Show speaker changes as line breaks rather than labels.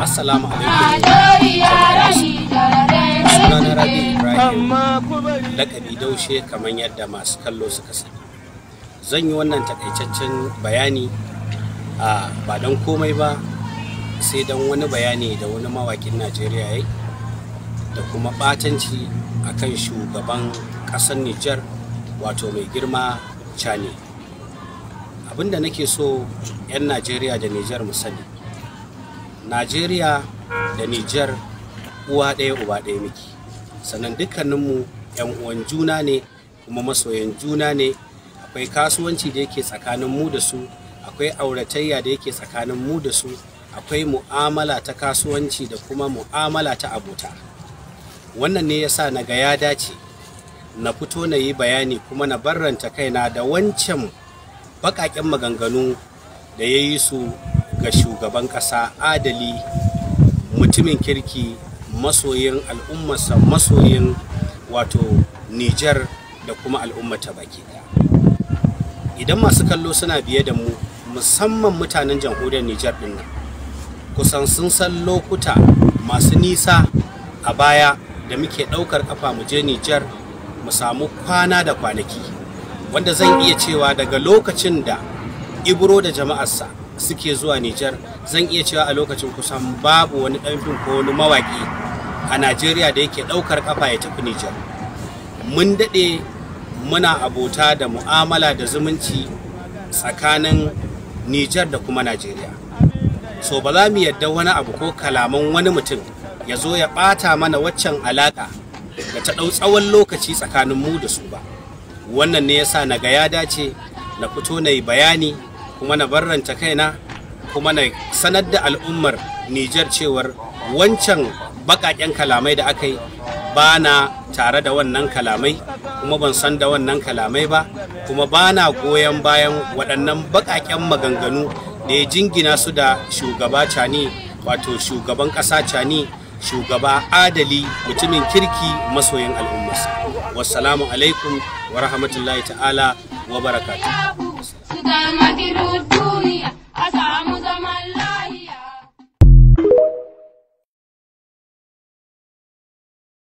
Assalamu alaikum jama'a. Sunana Rabi Ibrahim, lakabi Daushe, kamar yadda masu kallo suka sani. Zan yi wannan takaitaccen bayani a ba don komai ba sai don wani bayani da wani mawakin Najeriya ya yi da kuma ɓatanci akan shugaban ƙasar Nijar, wato mai girma Chani. Abinda nake so 'yan Najeriya da Nijar mu sani, Najeriya da Nijar uwa ɗaya uba ɗaya miki, sannan dukkaninmu 'yan uwan juna ne kuma masoyan juna ne. Akwai kasuwanci da yake tsakanin mu da su, akwai auratayya da yake tsakanin mu da su, akwai mu'amala ta kasuwanci da kuma mu'amala ta abota. Wannan ne yasa na ga ya dace na fito na yi bayani kuma na barranta kaina da wancan baƙaƙen maganganu da ya yi su ga shugaban ƙasa adali, mutumin kirki, masoyin al'ummarsa, masoyin wato Nijar da kuma al'ummata baki ɗaya. Idan masu kallo suna biye da mu, musamman mutanen jamhuriyar Nijar ɗin nan, kusan sun san lokuta masu nisa a baya da muke ɗaukar ƙafa mu je Nijar mu samu kwana da kwanaki, wanda zan iya cewa daga lokacin da Ibro da jama'arsa suke zuwa Nijar, zan iya cewa a lokacin kusan babu wani ɗan fim ko wani mawaƙi a Najeriya da yake ɗaukar ƙafa ya tafi Nijar. Mun daɗe muna abota da mu'amala da zumunci tsakanin Nijar da kuma Najeriya. So ba za mu yadda wani abu ko kalaman wani mutum ya zo ya ɓata mana waccan alaƙa da ta ɗau tsawon lokaci tsakanin mu da su ba. Wannan ne yasa na ga ya dace na fito na yi bayani kuma na barranta kaina kuma na sanar da al'ummar Nijar cewar wancan baƙaƙen kalamai da aka yi ba na tare da wannan kalamai, kuma ban san da wannan kalamai ba, kuma ba na goyon bayan waɗannan baƙaƙen maganganu da ya jingina su da shugaba Chani, wato shugaban ƙasa Chani, shugaba adali, mutumin kirki, masoyin al'ummarsa. Wassalamu alaikum wa rahmatullahi ta'ala wa barakatuh.